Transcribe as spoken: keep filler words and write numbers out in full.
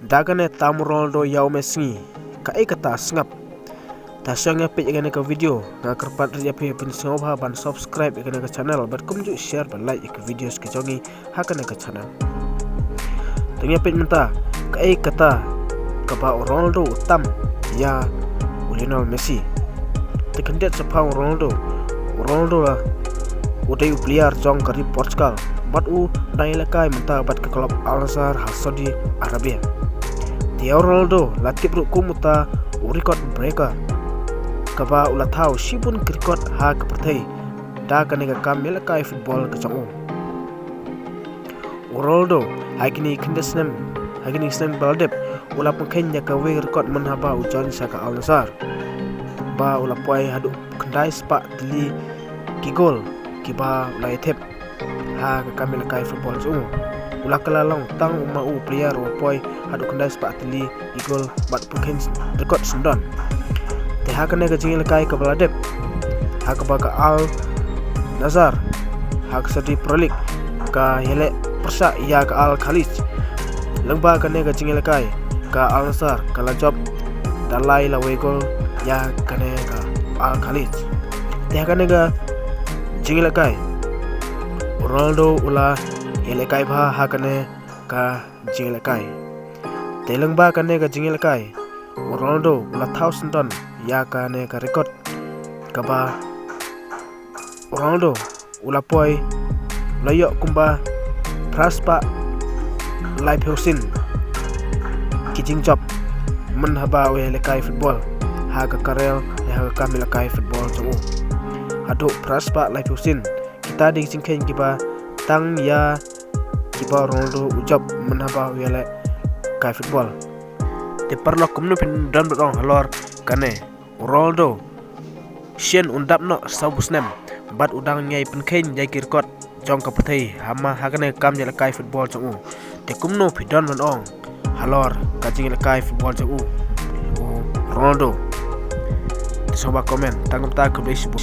Da kane tam Ronaldo ïa u Messi, kaei kata sngap. Te shuwa ngin peit ïa kane ka video, nga kyrpad ïa phi phin sngewbha ban subscribe ïa kane ka channel bad kumjuh share bad like ïa ka videos ka jong ngi ha kane ka channel. Te ngin peit mynta kaei kata kaba u Ronaldo u tam ïa u Lionel Messi. Te khyndiat shaphang u Ronaldo, u Ronaldo la u dei u player jong ka ri Portugal bad u dang ïalehkai mynta bad ka club Al Nassr ha Saudi Arabia. Te ïa u Ronaldo la tip ruh kum uta u record breaker, kaba u la thaw shibun ki record ha ka pyrthei da kane ka kam ïalehkai football ka jong u. U Ronaldo ha kine khyndiat snem, ha kine snem ba la dep, u la pynkheiñ ïa kawei ka record mynhaba u join sha ka Al Nassr, ba u la poi haduh khyndai spah tylli ki goal kiba u la ïathep ha ka kam ïalehkai football jong u. U la kylla long tang u ma u player uba poi haduh khyndai spah tylli ki goal bad pynkheiñ record syndon. Te ha kane ka jingïalehkai kaba la dep, ha kaba ka Al Nassr ha ka Saudi Pro League ka ïaleh pyrshah ïa ka Al Khaliej. Lyngba kane ka jingïalehkai, ka Al Nassr ka la jop da lai lawei goal ïa kane ka Al Khaliej. Te ha kane ka jingïalehkai, u Ronaldo u la ïalehkai bha ha kane ka jingïalehkai. Te lyngba kane ka jingïalehkai, u Ronaldo u la thaw syndon ïa kane ka record, kaba u Ronaldo u la poi, u la ïoh kumba phra spah laiphew sien ki jingjop mynhaba u ïalehkai football ha ka career, ha ka kam ïalehkai football jong u. Haduh phra spah laiphew sien, kita dei ki jingkheiñ kiba tang ïa kiba u Ronaldo u jop mynhaba u ïalehkai football. Te paralok, kumno phi don ban ong halor kane? U Ronaldo shen un dap noh saw snem bad u dang ïai pynkheiñ ïa ki record jong ka pyrthei ha ma ha kane ka kam ïalehkai football jong u. Te kumno phi don ban ong halor ka jingïalehkai football jong u, u Ronaldo? Te sngewbha comment. Tang kumta, khublei shibun.